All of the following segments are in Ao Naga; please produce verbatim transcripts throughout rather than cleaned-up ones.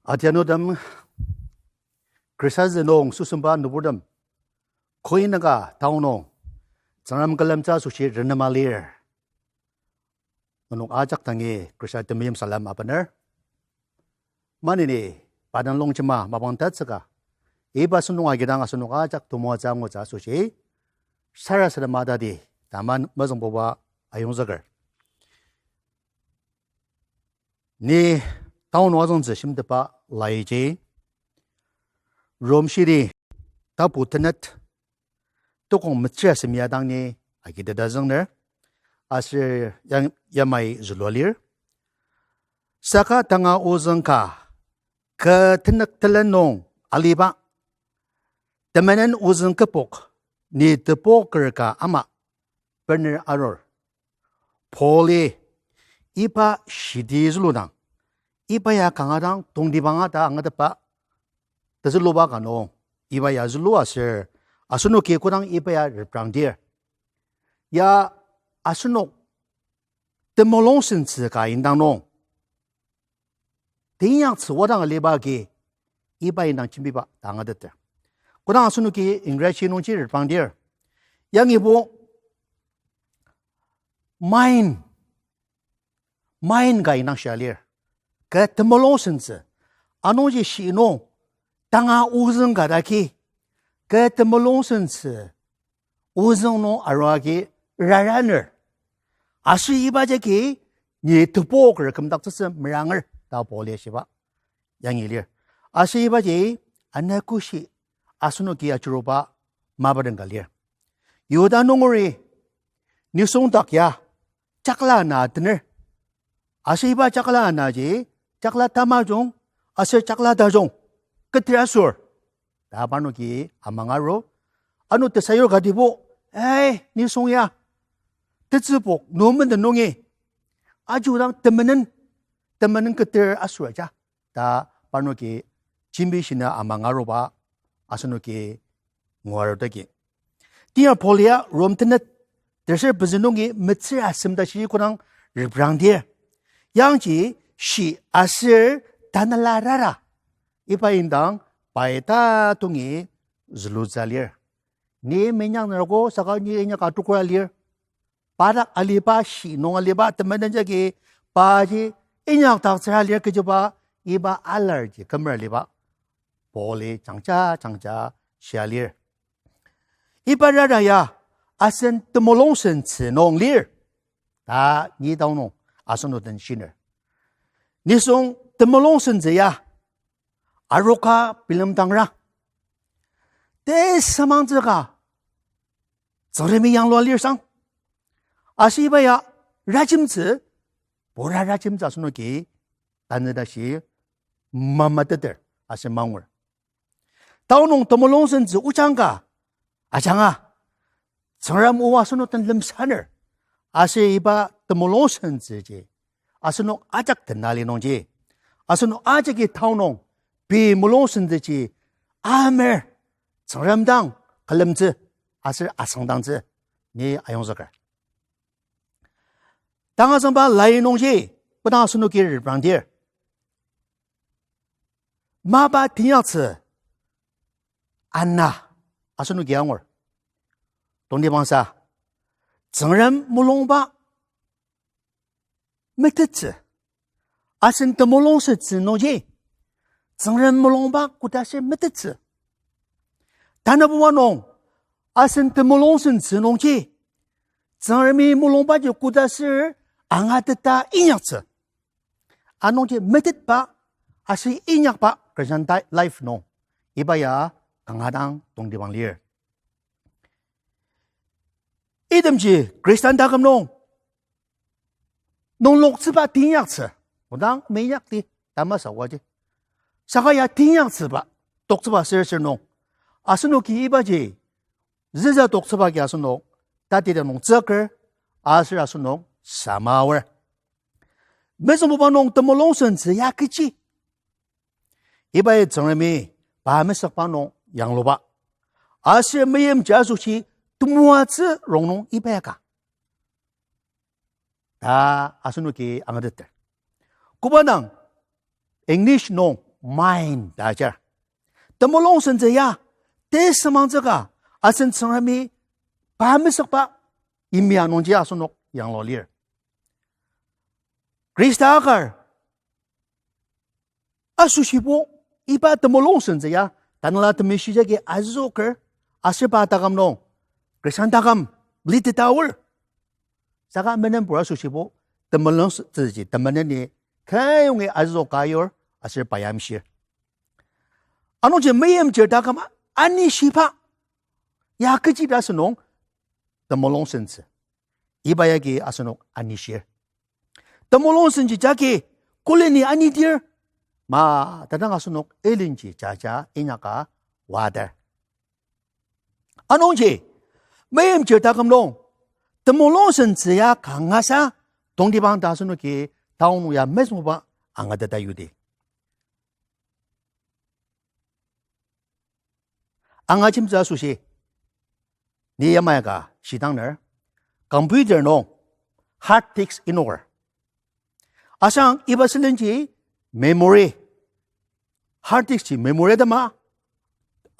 Adianutem, Khrista nung süsemba nüburtem, koinaka town nung Tsüngrem külemtsü asoshi renema lir. Nenok ajak dangi Khrista temeim salem abener. Maneni, pa den longjema mapang tatsüka, iba sentong agidang asenok ajak temoatsü angutsü asoshi sarasadema tati, taman mezüngbuba ayongzüker. Ni town nung azüngtsü shimtetba laiji, Rom shiri tapu tenet, tokong metsür asem ya dang ni agiteta züngner, aser yang yamai zülua lir. Saka tanga ozüng ka, kü tenük telen nung aliba, temenen ozüng kübok, ni tebokür ka ama bener arur. Pauli iba shidi züludang, iba ya kanga dang tongtibanga ta angatetba tezüluba ka nung, iba ya zülua aser, asenoki kodang iba ya reprangdir, ya asenok temulung sentsü ka indang nung teinyaktsü wadang aliba agi iba indang jembiba ta angateter. Kodang asenoki English nungji reprangdir, yangibo mind, mind ka indang shia lir. Kü temulung sentsü, anungji shi nung tanga ozüng ka daki, kü temulung sentsü ozüng nung arua agi raraner. Aser iba jagi ni tebokür kümdaktsütsü meranger ta Pauli shiba yangi lir. Aser ibaji anogoshi asenoki ajuruba mapaden ka lir. Yihuda nungeri nisung dak ya jakla ana tener. Aser iba jakla anaji jakla tamajung aser jakla tajung keter asür ta parnoki amang aru. Ano tesayur katibo, ai, nisung ya tetsübok nü menden nungi ajudang temenen, temenen keter asür aja ta parnoki jembi shina amang aruba asenoki nguarudaki. Tia Paul ya Rom tenet terser pezü nungi metsür asem ta shi kodang reprangdir, yangji shi aser tanela rara iba indang pai ta tongi zülutsü lir. Ni meinyaknürogo saka ni inyaka tokra lir. Padak aliba, shi nung aliba temenen jagi paji inyakdaktsüra lir kechiba iba alarji kümer aliba Pauli jangja jangja shia lir. Iba rara ya asen temulung sentsü nung lir ta ni town nung asenok den shiner. Nisung temulung sentsü ya aroka bilemdangra, tesamangtsüka Tsüngremi yanglua lir sang. Aser iba ya rajemtsü, pura rajemtsü asenoki tanü tashi mamateter aser mangur. Town nung temulung sentsü ojang ka ajanga, Tsüngrem o asenok den lemsaner. Aser iba temulung sentsüji asenok ajak den ali nungji, asenok ajaki town nung pei mulung sentsüji amer Tsüngrem dang külemtsü aser asüngdangtsü ni ayongzüker. Tanga züngba lai nungji, kodang asenoki reprangdir, mapa teinyaktsü ana asenoki angur. Tongtibangsa, Tsüngrem mulungba metettsü. Asen temulung sentsü nungji Tsüngrem mulungba kodaser metettsü. Tanabuba nung, asen temulung sentsü nungji Tsüngremi mulungbaji kodaser angateta inyaktsü. Anungji metetba aser inyakba Christian di-, life nung iba ya kanga dang tongtibang lir. Itemji Christian taküm nung nungloktsüba teinyaktsü, odang meinyakdi tamasa waji. Saka ya teinyaktsüba, toktsüba ser ser nung, asenoki ibaji züsa toktsüba ki asenok tatidang nung tsüker, aser asenok samaor. Mezüngbuba nung temulung sentsü ya kechi? Ibai Tsüngremi pa mesükba nung yangluba, aser meimchir asoshi temoatsü rongnung iba ya ka ta asenoki angateter. Koba dang English nung mind ta ajar. Temulung sentsü ya, tesümangtsüka, asen Tsüngremi pa mesükba, yimya nungji asenok yanglu lir. Khrista akar asoshibo, iba temulung sentsü ya, Tanela Temeshi jagi azüker, aser pa taküm nung, Khristan taküm, liteta aor. Saka menenpur asoshibo, temulung sentsüji temeneni, kayongi azüka ayur, aser pa ya amshir. Anungji meimchir taküm anishiba, ya kechi ta asünung, temulung sentsü. Iba yagi asenok anishir. Temulung sentsü jagi koleni anidir, ma tadang asenok ilinji jaja inyaka water. Anungji, meimchir taküm nung, temulung sentsü ya kangasa, tongtibang ta asenoki taonung ya mesmoba angateta yudi. Angajimtsü asoshi, ni yamai ka shidang ner, computer nung hard disk inoker. Asang iba sülenji memory, hard disk ji memory atema,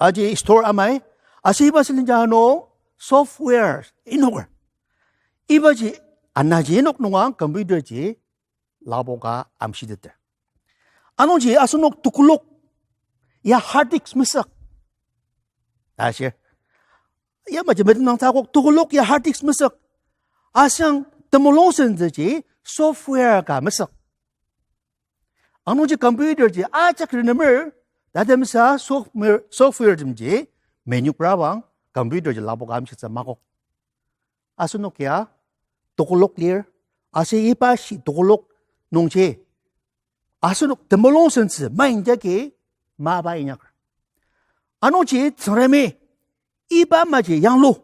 aji store amai, aser iba sülenji ano software inoker. Ibaji anaji inok nunga computer ji lapoka amshiteter. Anungji asenok tekolak ya hard disk mesük ta shir. Yamaji metem nang takok tekolak ya hard disk mesük. Asang temulung sentsüji software ka mesük. Anungji computer ji ajak renemer, tatemsa software, software temji menyuk rabang computer ji lapoka amshitsü makok. Asenok ya tekolak lir, aser iba shi tekolak nungji asenok temulung sentsü ma injagi mapa inyaker. Anungji Tsüngremi iba maji yanglu.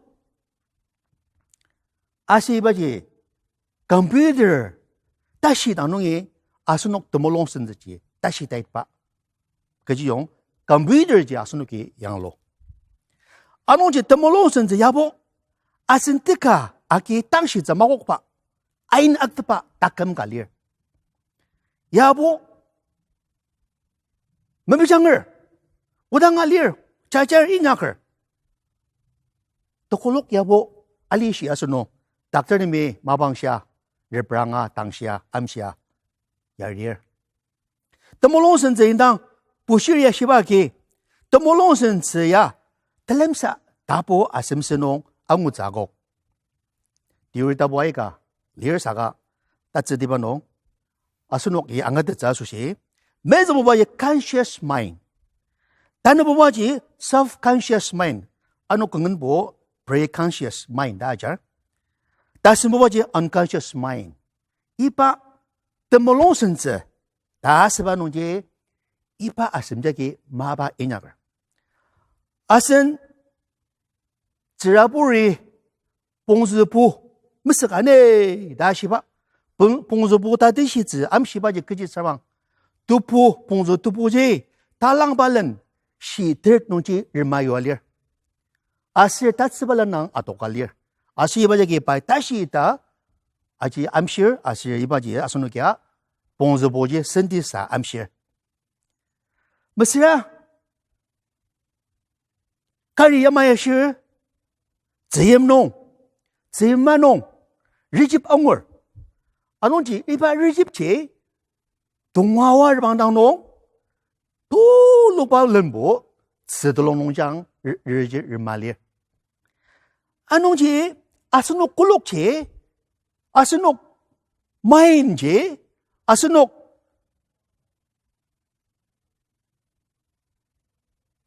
Aser ibaji computer tashi dang nungi asenok temulung sentsüji tashi taitba. Kechiyong computer ji asenoki yanglu. Anungji temulung sentsü yabo asen teka agi tangshi tsü makokba, ain aktepa taküm ka lir. Yabo memejanger, odanga lir, jajar inyaker. Tekolak yabo alishi asünung, doctor nimi mapang shia, repranga tangshia, amshia, yarir. Temulung sentsü indang, pushir ya shiba agi, temulung sentsü ya, telemsa tapu asemsü nung angutsü akok. Theory tapu aika, lir saka, tatsütiba nung, asenoki angatettsü asoshi, mezüngbuba ji conscious mind. Tanübubaji self-conscious mind, ano küngenbo preconscious mind ta ajar. Tasembubaji unconscious mind. Iba temulung sentsü ta asüba nungji iba asem jagi mapa inyaker. Asen tsüraburi pongzübu mesük ane ta shiba. Pong-, pongzübu ta teshitsü amshibaji kechi sabang. Tebu, pongzü tebuji talang balen shi teret nungji rema yua lir. Aser tatsüba lenang atoka lir. Aser iba jagi pai tashi ta aji amshir, aser ibaji asenokia pongzübuji sentisa amshir. Mesüra kari yamai ashir, tzüyim nung, tzüyim ma nung, rijip angur. Anungji iba rijipji tongawa rebang dang nung, tuluba lenbo, tzü telung nungjang ri-, riji rema lir. Anungji asenok kolokji, asenok mind ji, asenok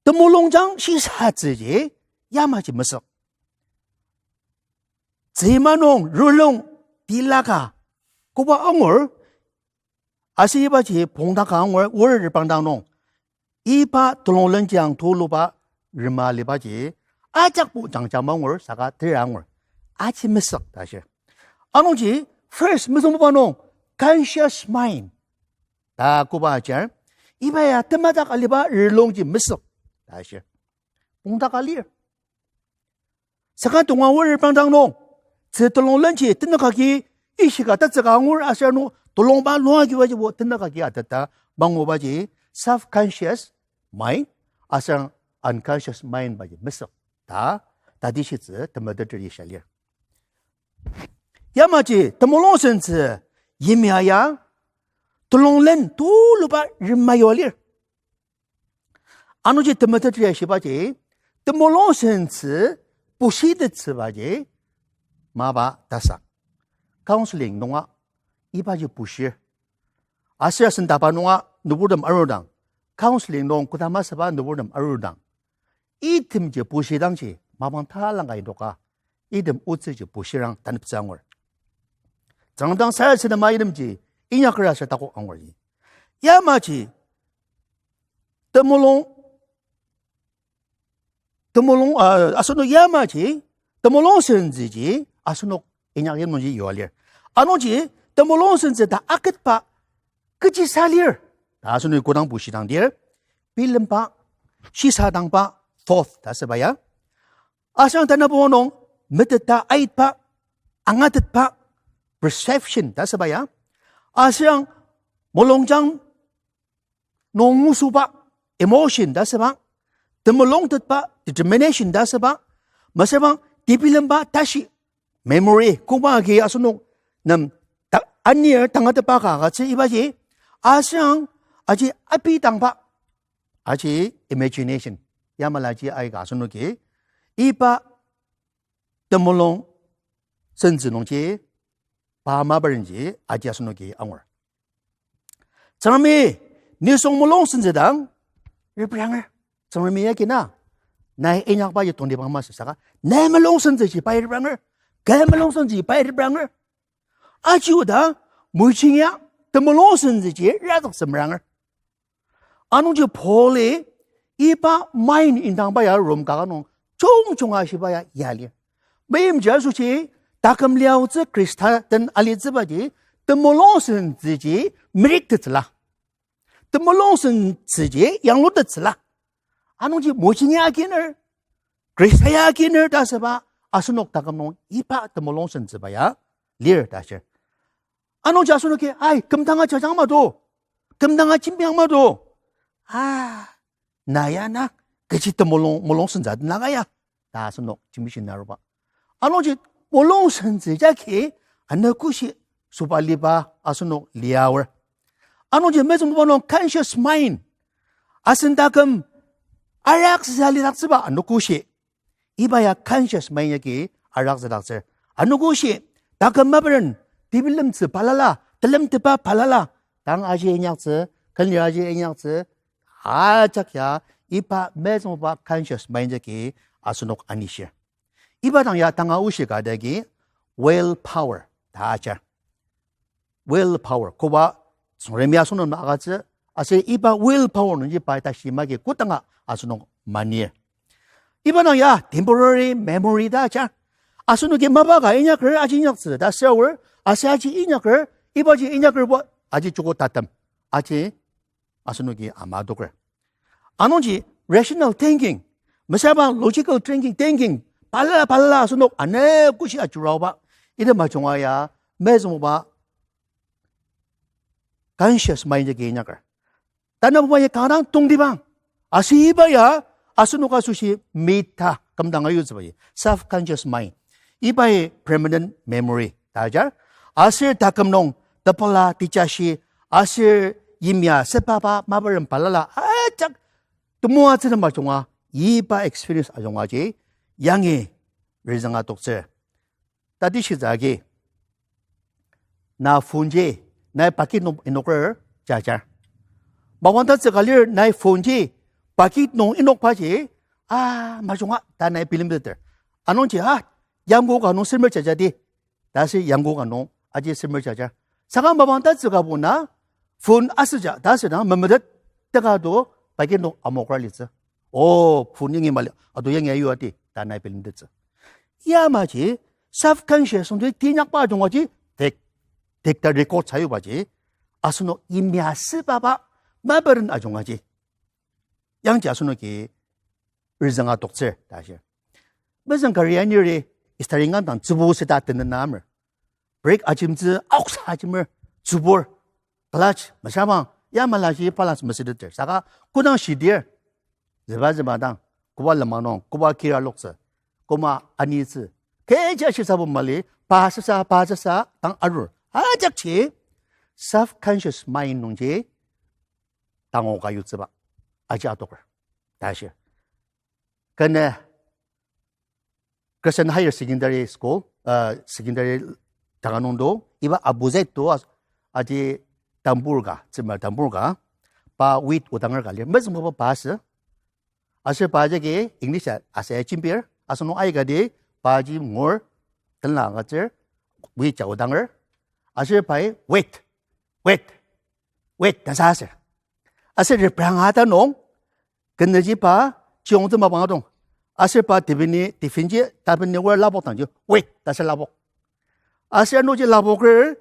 temulungjang shisatsüji yamaji mesük. Tzüyima nung rulung tilaka koba angur, aser ibaji pongdaka angur, wor rebangdang nung iba telung lenjiang tuluba rema libaji ajakbo jangjang angur, saka tera angur. Aji mesük ta shir. Anungji first mezüngbuba nung conscious mind ta koba ajar, iba ya temadak aliba rulungji mesük ta shir. Pongdaka lir. Saka tonga wor rebangdang nung, tzü telung lenji tenük agi, ishika tatsüka angur aser ano telungba lung agi wajibo tenük agi ateta mangubaji, self-conscious mind, aser unconscious mind baji mesük ta, tatishitsü temeteter yisha lir. Yamaji temulung sentsü yimya ya, telung len tuluba rema yua lir. Anungji temeteter ya shibaji, temulung sentsü bushitettsübaji, mapa tasak. Counseling nunga, ibaji bushir. Aser asendaba nunga nüburtem arudang, counseling nung kodama süba nüburtem arudang, itemji bushidangji mapang talangka indoka, item otsüji bushirang taneptsü angur. Tsüngrem dang sarasadema itemji inyaker aser takok angur ji. Yamaji temulung, temulung, ah, asenok yamaji temulung sentsüji asenok inyak yim nungji yua lir. Anungji temulung sentsü ta aketba kechisa lir ta asenok kodang bushidang dir, bilemba, shisadangba, thought ta süba ya. Aser tanabonung meteta aitba, angatetba, perception ta süba ya. Aser mulungjang nung ngusoba, emotion ta süba, temulungtetba, determination ta süba, mesüra tebilemba tashi, memory, koba agi asenok nem ta-, anir tangatetba ka agütsü ibaji, aser aji abidangba, aji imagination, yamalaji aika asenoki iba temulung sentsü nungji pa maparenji aji asenoki angur. Tsüngremi nisung mulung sentsü dang repranger. Tsüngremi yagi na, nai inyakbaji tongtibang masü saka, nai mulung sentsüji pai repranger, kü mulung sentsüji pai repranger. Aji oda, mujinga temulung sentsüji razüktsü meranger. Anungji Paul-i iba mind indangba ya Rom kaka nung jungjunga shiba ya yali. Meimchir asoshi taküm liaotsü Khrista den alitsübaji temulung sentsüji meriktettsüla, temulung sentsüji yanglutettsüla. Anungji mojingi akiner, Khrista ya akiner ta süba asenok taküm nung iba temulung sentsüba ya lir ta shir. Anungji asenoki, ai, kümdanga jajang mato, kümdanga jembiang mato. A, na ya na, kechi temulung, mulung sentsü den laka ya ta asenok jembishi na aruba. Anungji mulung sentsü jagi anogoshi süba liba asenok liaor. Anungji mezüngbuba nung conscious mind, asen taküm araksa lidaktsüba anogoshi. Iba ya conscious mind yagi araksadaktsür. Anogoshi, taküm maperen, tebilemtsü balala, telemtetba balala, tang aji inyaktsü, kenlir aji inyaktsü, ajak ya iba mezüngbuba conscious mind yagi asenok anishir. Iba dang ya tanga oshi ka dagi will power ta ajar. Will power, koba Tsüngremi asenok nem agütsü, aser iba will power nungji pai tashi magi kodanga asenok manir. Iba dang ya temporary memory ta ajar. Asenoki mapa ka inyaker aji inyaktsü ta süra aor, aser aji inyaker, ibaji inyakerbo aji joko tatem, aji asenoki ama adoker. Anungji rational thinking, mesüra logical thinking, thinking, balala balala asenok anogoshi ajuraba, item ajunga ya mezüngbuba conscious mind jagi inyaker. Tanabuba ya kanga dang tongtibang. Aser iba ya asenok asoshi mita kümdang ayutsübaji, self-conscious mind. Iba ya permanent memory ta ajar. Aser taküm nung tepela tejashi, aser yimya sübaba maparen balala ajak temoatsü nem ajunga, iba experience ajungaji yangi rizanga toktsür. Tatishitsü agi, na phone ji nai pocket nung inoker jajar. Mapang tatsüka lir nai phone ji pocket nung inokbaji, a, majunga ta nai bilemteter. Anungji, a, yangko ka nung semer jajadi ta aser yangko ka nung aji semer jajar. Saka mapang tatsükabo na phone asüja ta asüdang memetet teka to pocket nung amokra litsü. O, phone yangi mali, ado yangi ayuadi ta nai bilemtettsü. Yamaji self-conscious nungji teinyakba ajungaji tek, tek ta record sayubaji, asenok yimya sübaba maparen ajungaji yangji asenoki rizanga toktsür ta shir. Mezüng kari aniri steering indang tsübu seta tenena amer. Brake ajimtsü aoksa ajimer, tsübur, clutch mesüra Yamalaji balance mesüteter. Saka kodang shidir, züba züba dang, koba lema nung, koba kira loktsü, koma anitsü. Kecha shisa bo mali, pa sasa, pa sasa, dang arur. Ajakji, self-conscious mind nungji, tango ka yutsüba. Aji atoker. Tashi. Kene Christian Higher Secondary School, uh, secondary tanganungdo, iba abu zai to as-, aji tambur ka, tsümar tambur ka, pa wheat odanger ka lir, mezüngbuba pa asü. Aser pa jagi English a, asa ya jimbir, asenok aika di, pa ji ngur, tenla angatsür, wheat ja odanger. Aser pai, wheat, wheat, wheat, ta sa aser. Aser reprang ata nung, keneji pa, chiong tsüma bang adong. Aser pa tiffin-i, tiffin ji, tiffin-i wor lapok dang ji, wait, ta sa lapok. Aser ano ji lapoker,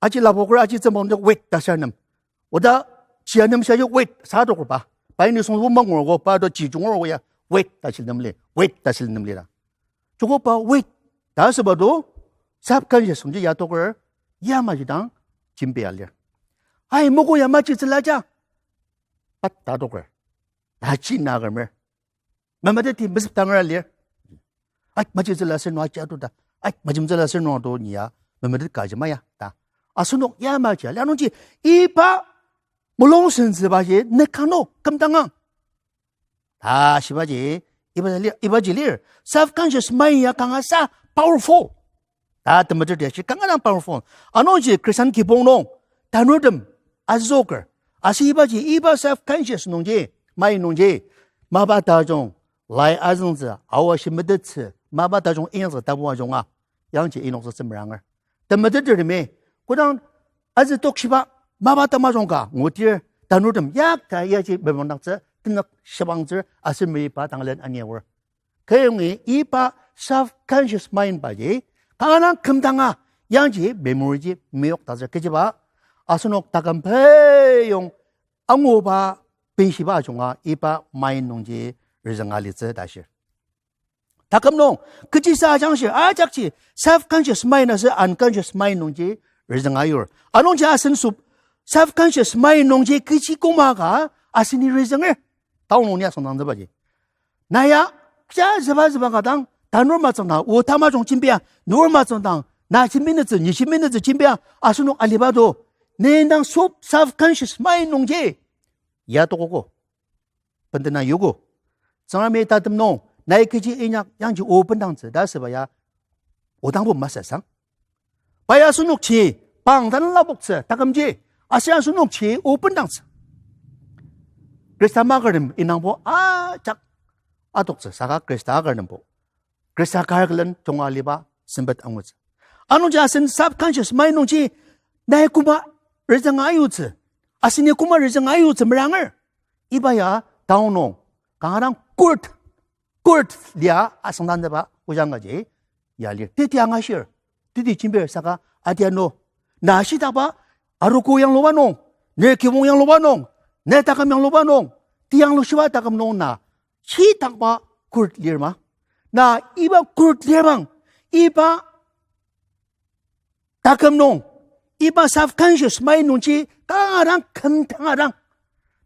aji lapoker, aji tsüma ji, wait, ta sa nem. Oda, chia nem sa ji, wait, sa adoker pa. Pa ini song bu mangur ko, pa do chi jungur ko ya, wait, ta sil nem li, wait, ta sil nem li da. Joko pa, wait, ta sa ba do, self-conscious song ji ya adoker, ya ma ji dang, jimbi alir. Ai, moko ya ma ji tsüla ja. Pat ta adoker. Aji na kemer. Memetet ti mesep tangra lir. Ai, maji zela ser nung aji atu ta. Ai, maji zela ser nung atu nia. Memetet ka aji maya ta. Asenok ya maji alia nungji iba mulung sentsüba ji ne kano kümdangang. Ta shiba ji, iba ji lir, iba ji lir. Self-conscious mind ya kanga sa powerful. Ta temeter dia shi kanga dang powerful. Anungji Christian kibong nung, tanurtem, azoker. Aser iba ji, iba self-conscious nungji, mind nungji, mapa tajung, lai azüngtsü, aoa shimetettsü, mapa tajung inyaktsü tapu ajunga, yangji inoktsü semeranger. Temetetertemi, kodang azü tokshiba, mapa tamajung ka, ngutir, tanurtem, yakta yaji memangdaktsü, tenük shibangtsür, aser meiba tanglen aniaor. Kayongi iba self-conscious mind baji, kanga dang kümdanga, yangji memory ji meyok tatsür kechiba, asenok taküm peyong anguba benshiba ajunga iba mind nungji rizanga litsü ta shir. Taküm nung, kechisa ajangshir, ajakji self-conscious mind aser unconscious mind nungji rizanga yur. Anungji asen sup self-conscious mind nungji kechi koma ka aseni rizanger. Taonung ni asüngdangtsübaji. Na ya, ja züba züba ka dang, tanur matsüngdang, o tamajung jimbia, nur matsüngdang, na jiminetsü, ni jiminetsü jimbia, asenok aliba do. Ne indang sup self-conscious mind nungji. Ya tokogo. Bendena yogo. Tsüngremi tatem nung, nai kechi inyak yangji o bendangtsü, ta süba ya, odangbo masü sang. Pai asenokji, pang tanü lapoktsü, takümji, aser asenokji o bendangtsü. Khrista makartem inangbo ajak atoktsü, saka Khrista akartembo. Khrista kar külen junga aliba sempet angutsü. Anungji asen subconscious mind nungji nai koma rezüng ayutsü. Aseni koma rezüng ayutsü meranger. Iba ya taonung kanga dang kurt, kurt lia asüngdangtsüba ojang kaji ya lir. Teti angashir, teti jimbir saka adianu. Na shitakba arogo yangluba nung, ne kibong yangluba nung, ne taküm yangluba nung, tiyanglushiba taküm nung na shitakba kurt lir ma? Na iba kurt lir bang, iba taküm nung, iba subconscious mind nungji kanga dang küm tanga dang.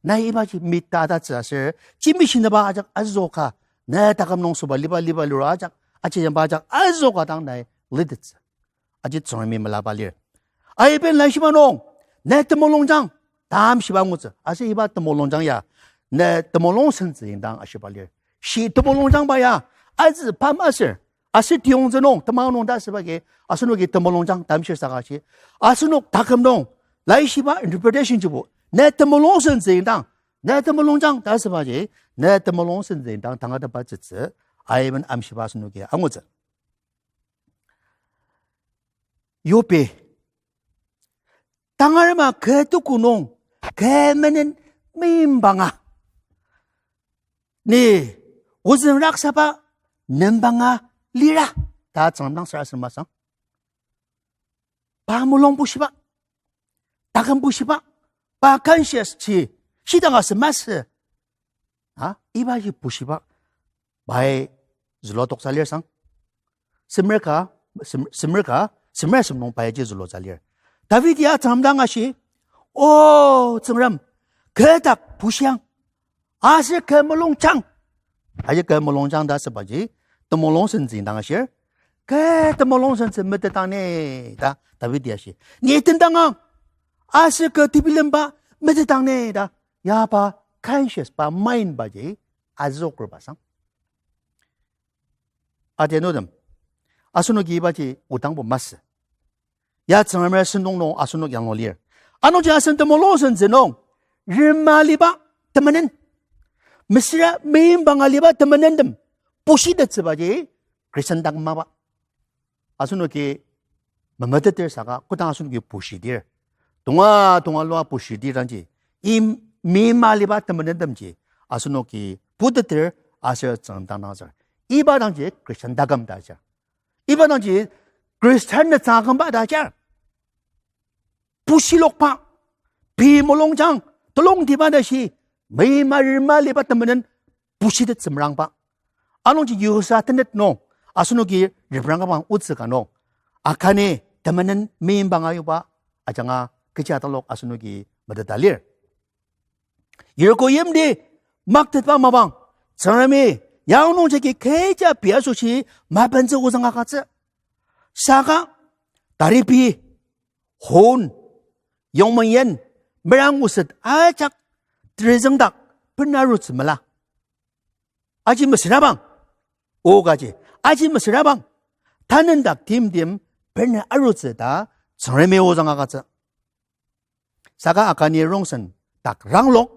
Na ibaji mita tatsü aser, jimishiniba ajak azüka, ne taküm nung süba liba liba lura ajak, ajiyamba ajak azüka dang nai litettsü. Aji Tsüngremi melaba lir. Aiben laishiba nung, ne temulungjang, ta amshiba angutsü. Aser iba temulungjang ya, ne temulung sentsü indang ashiba lir. Shi temulungjangba ya, azü pam aser, aser tiyongtsü nung, temang nung ta asüba agi, asenoki temulungjang ta amshir saka shi. Asenok taküm nung, laishiba interpretation jibo, ne temulung sentsü indang, ne temulungjang ta asübaji, ne temulung sentsü indang tangatetba tsütsü, aiben amshiba asenoki angutsü. Yopi. Tangarema kü tuku nung, kü menen meimbanga. Ni, ozüng raksaba nembanga lira. Ta Tsüngrem dang sarasadem asang. Pa mulung bushiba. Taküm bushiba. Pa conscious ji. Shidang asü masü. Ha? Ibaji bushiba. Pai zülu toksa lir sang. Semer ka, sem-, semer ka, semer asem nung paiji zülutsü lir. David ya Tsüngrem dang ashi, O Tsüngrem, Kü dak bushiang. Aser kü mulungjang. Aji kü mulungjang ta asübaji, temulung sentsü indang ashir. Kü temulung sentsü metetang ni ta Dawidi ashi. Ni tendangang. Aser kü tebilemba metetang ni ta. Ya pa conscious, pa mind baji azüoker basang. Adianutem, asenoki ibaji odangbo masü. Ya Tsüngremi sentong nung asenok yanglua lir. Anungji asen temulung sentsü nung, rema aliba temenen, mesüra meimba aliba temenentem bushitettsübaji Christian dak mapa. Asenoki memeteter saka kodang asenoki bushidir, tonga tonga lua bushidir dangji, i meima aliba temenentemji asenoki puteter aser Tsüngrem dang dangzür. Iba dangji Christian taküm ta ajar. Iba dangji Christian netsü akümba ta ajar. Bushilokba, pei mulungjang, telongtiba ta shi, meima rema aliba temenen bushitettsü merangba. Anungji Yihusa tenet nung, asenoki reprang kabang otsü ka nung, Akani temenen meimba ayuba ajanga kechi atalok asenoki meteta lir. Yeriko yimti maktetba mapang, Tsüngremi, ya nungjagi kecha pei asoshi mapentsü ozüng agütsü. Saka, taripi, hon, yongmengyen, merang oset ajak, terizüngdak, bena arutsü mela. Aji mesürabang, o kaji, aji mesürabang, tanendak timtem, bena arutsü ta, Tsüngremi ozüng agütsü. Saka Akani rongsen dak ranglok,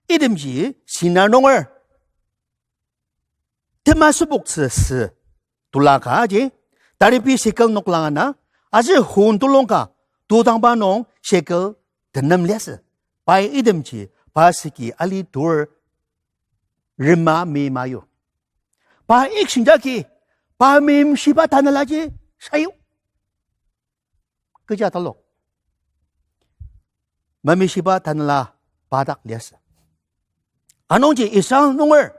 itemji Sinar nunger tema süpoktsü sü tula ka aji, taripi shekel noklang ana, aser hon tulung ka, tudangba nung shekel tenem liasü. Pai itemji, pa süki ali tur rema meima ayu. Pa ikshingjagi, pa meimshiba tanelaji sayu. Kecha talok. Meimshiba tanela pa dak liasü. Anungji Israel nunger,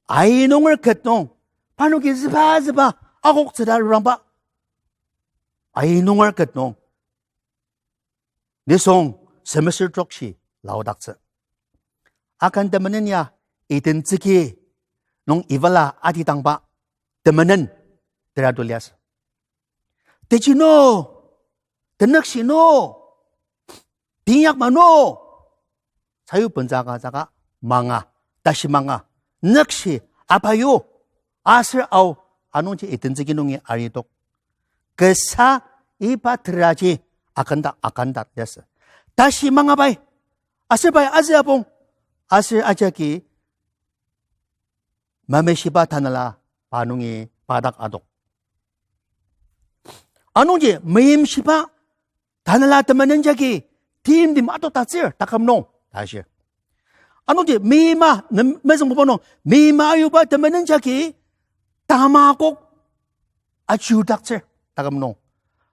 ai nunger ket nung, parnoki züba züba akoktsüta rangba. Ai nunger ket nung, nisung semester trokshi laodaktsü. Akan temenen ya Eden tsüki nung Ivala atidangba temenen teratu liasü. Techi no, tenükshi no, teinyak ma no, sayu bentsaka saka manga, tashi manga, nükshi, apayu, aser ao, anungji Eden tsüki nungi aritok. Kasa iba teraji akanda, akanda liasü. Tashi manga pai, aser pai azü apong, aser ajaki meimshiba tanela pa nungi pa dak adok. Anungji meimshiba tanela temenen jagi timtem adokdaktsür taküm nung ta shir. Anungji meima, nem-, mezüngbuba nung, meima ayuba temenen jagi tamakok ajudaktsür taküm nung.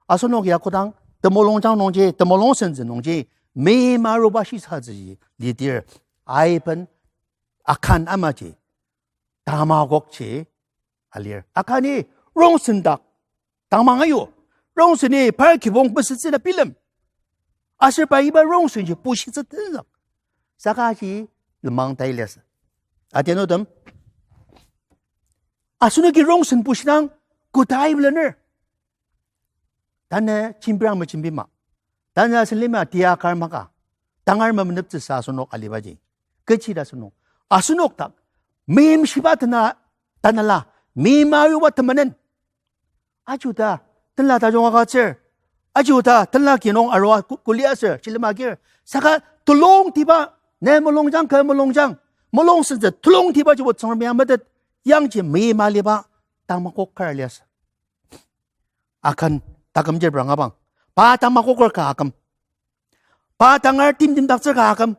Asenok ya kodang temulungjang nungji, temulung sentsü nungji, meima aruba shisatsüji lidir, aiben Akan amaji tamakokji alir. Akani rongsen dak tangmang ayu. Rongseni par kibong besütsüla bilem. Aser pa iba rongsenji bushitsü tenzük. Saka aji lenmang tai liasü. Adianutem, asenoki rongsen bushidang koda aibilener? Tanü jembirang mejembima, tanü asen lima tia kar maka, tangar memeneptsüsa asenok alibaji. Kechi ta asenok, asenok dak meimshiba tena, tanela, meima ayuba temenen. Ajuta tenla tajung agütsür. Ajuta tenla kinung arua ku-, kuliasür, shilem agir. Saka telongtiba, ne mulungjang, kü mulungjang, mulung sentsü telongtiba jibo Tsüngremi ya metet, yangji meima aliba tamakok kar liasü. Akan taküm jir brangabang, pa tamakoker ka aküm, pa tangar timtimdaktsür ka aküm.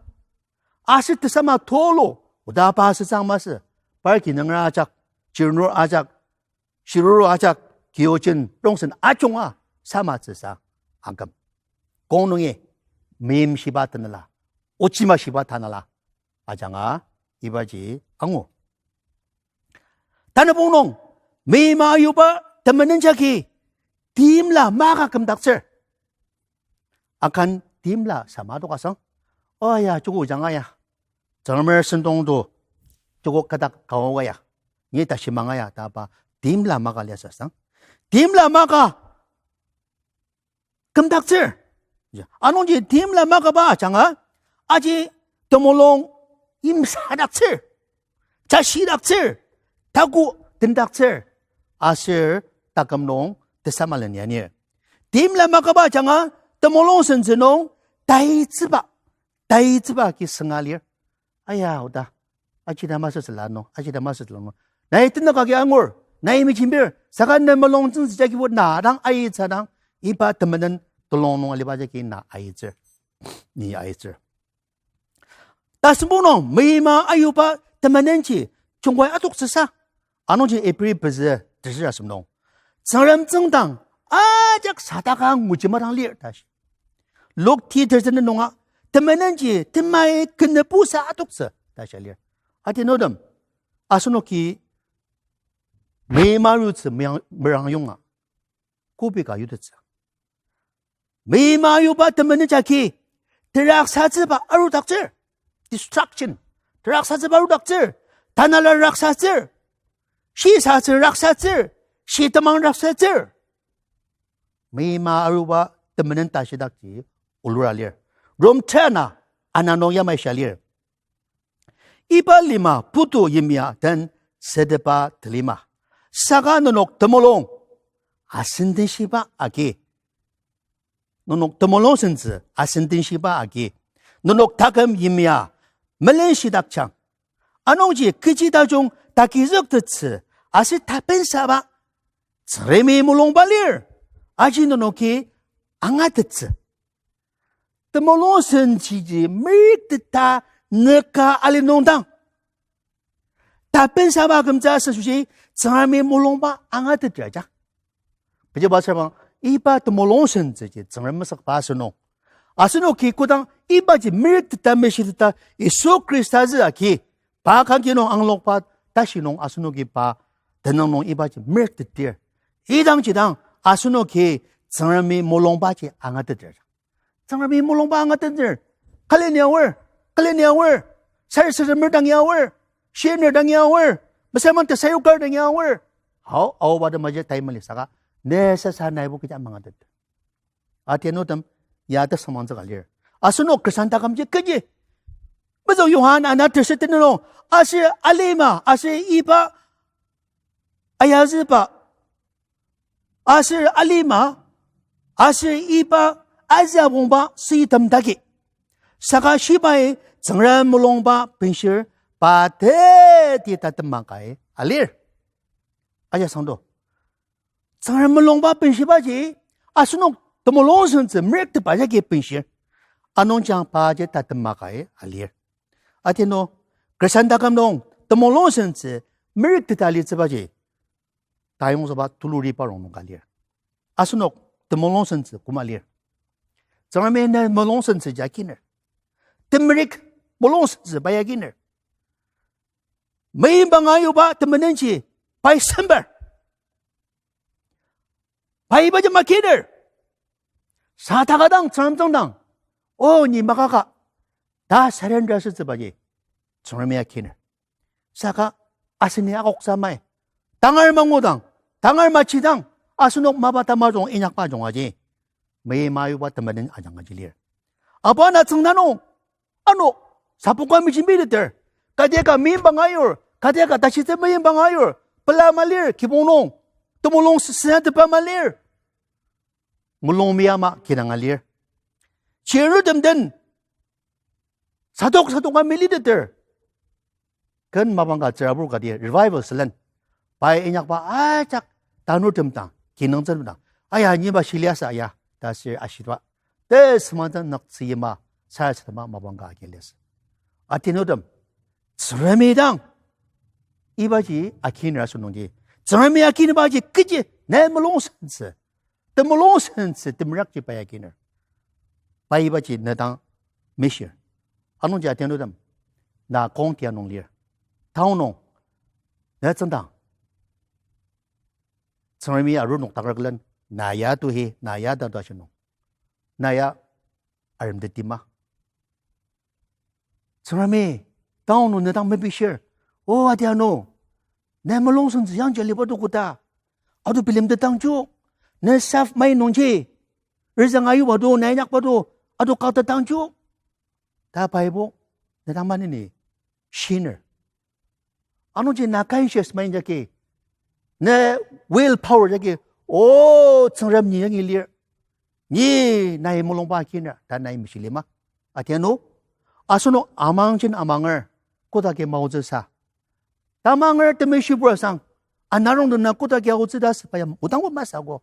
Aser tesama tulu, oda pa sütsang masü, par kinungra ajak, chirnur ajak, shiruru ajak, kiojen rongsen ajunga samatsüsa aküm. Kong nungi meimshiba tanela, ochimashiba tanela ajanga ibaji angu. Tanübong nung, meima ayuba temenen jagi timla maka kümdaktsür. Akan timla sama adok asang, Aya, joko janga ya. Tsüngremer sentong to, joko kadak kaoga ya. Ni tashi manga ya, ta pa, timla maka liasü sang. Timla maka kümdaktsür. Anungji timla makaba ajanga, aji temulung imsadaktsür, jashidaktsür, taku tendaktsür, aser taküm nung tesamalen yanir. Timla makaba ajanga temulung sentsü nung taitsüba, taitsüba ki senga lir. Aya, oda, aji ta masütsüla nung, aji ta masütsüla nung. Nai tenük agi angur, nai mejembir, saka ne mulung tsüngtsü jagi bo na dang aitsü dang, iba temenen telung nung aliba jagi na aitsür. Ni aitsür. Tasembuba nung, meima ayuba temenenji, jungkai atoktsüsa. Anungji Ibri pezü teshir asem nung, Tsüngrem tsüngdang ajak sadaka nguji madang lir ta shi. Luk ti tersenden nunga, temenenji temai kenepusa atoktsü ta shia lir. Atinutem, asenoki meima arutsü merang, merang yonga, kobi ka yutettsü. Meima ayuba temenen jagi, teraksatsüba arudaktsür, destruction, teraksatsüba arudaktsür, tanela raksatsür, shisatsü raksatsür, shitemang raksatsür. Meima aruba temenen tashidakji olura lir. Rom tena ana nung yamai shia lir. Iba lima putu yimya den setepa telima. Saka nenok temulung asendenshiba agi, nenok temulung sentsü asendenshiba agi, nenok taküm yimya melenshidak jang. Anungji kechi tajung takizüktettsü aser tapensaba Tsüngremi mulungba lir, aji nenoki angatettsü. Temulung sentsüji merikteta nüka ali nung dang, tapensaba kümtsü asensoshi Tsüngremi mulungba angateter aja. Kechiba asürbang, iba temulung sentsüji Tsüngrem mesükba asünung, asenoki kodang ibaji merikteta meshiteta Yisu Khrista zü agi, pa kangki nung anglokba tashi nung asenoki pa tenüng nung ibaji merikteter, idangji dang asenoki Tsüngremi mulungbaji angateter. Tsüngremi mulungba angateter. Kaleni aor, kaleni aor, sarasademer dangi aor, shiner dangi aor, mesüra tesayuker dangi aor, ao, aoba temaji tai mali saka, ne sasa naibo kecha mangateter. Atinutem, ya tesüngmangtsü ka lir. Asenok Khristan takümji kechi, mezüng Johan ana terseten nung, aser alima, aser iba ayazüba, aser alima, aser iba azüabongba süitem dagi. Saka shibai Tsüngrem mulungba benshir pa teti tatema kai alir. Aja sangdo. Tsüngrem mulungba benshibaji, asenok temulung sentsü meriktetba jagi benshir. Anungji paji tatema kai alir. Atinu, Khristan taküm nung temulung sentsü merikteta alitsübaji, tayongzüba tuluri parong nung ka lir. Asenok temulung sentsü koma lir. Tsüngremi ne mulung sentsü ja akiner. Temerik mulung sentsü pa ya akiner. Meimba ayuba temenenji pai semper. Pai ibaji makiner. Sadaka dang, Tsüngrem tsüngdang, o ni makaka, ta surrender asütsübaji Tsüngremi akiner. Saka aseni akoksa mai, tangar mangudang, tangar machidang, asenok mapa tamajung inyakba jungaji, meima ayuba temenen ajanga ji lir. Abo na tsüngda nung, ano, sapoka mejembiteter, kati ka meimba ayur, kati ka tashitsü meimba ayur, pela malir kibong nung, temulung sü-, sünatepa malir, mulung meyama kinanga lir. Chirtem den sadok sadoka meliteter, ken mapang ka tsürabur kati revival sülen, pai inyakba ajak tanurtem dang, kinungtsütem dang, aya, niba shiliasa ya, ta sür ashitwa, tesüngmangtsü nüktsü yima, sarasadema mapang ka agi liasü. Atinutem, Tsüngremi dang ibaji akiner asünungji, Tsüngremi akiner ibaji kechi, ne mulung sentsü, temulung sentsü temirakji pai akiner. Pai ibaji ne dang mishir. Anungji atinutem, na kong tia nung lir, town nung, ne tsüngdang, Tsüngremi aru nokdakra külen, na ya tuhi, na ya ta ta shinung, na ya aremtetima, Tsüngremi, down nung ne dang mepishir. O atiano, ne mulung sentsü yangji aliba to koda. Ato bilemtetdangji, ne self mind nungji, rizang ayuba to, na inyakba to, ato kaktetdangji, ta paibo, ne dang maneni shiner. Anungji na conscious mind jagi, ne will power jagi, O Tsüngrem, ni yangi lir, ni nai mulungba akiner ta nai meshilima. Atiano, asenok amangjen amanger, kodaki maotsüsa. Tamanger temeshibur asang, anarong dena kodaki aotsü ta asüba ya odangbo masü ako.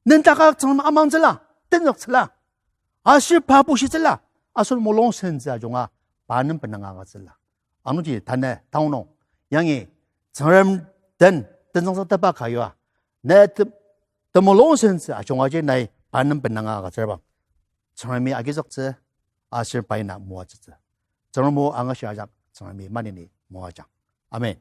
Nendaka Tsüngrem amangtsüla, tenzüktsüla, aser pa bushitsüla, aser mulung sentsü ajunga pa nem benanga agütsüla. Anungji tanü down nung, yangi Tsüngrem den tenzüngsangtepba ka yua, ne te-, temulung sentsü ajungaji nai pa nem benanga agütsüba. Tsüngremi agizüktsü, aser pai na moatsütsü. Tsüngrem o angashir ajak, Tsüngremi maneni moajang. Amen.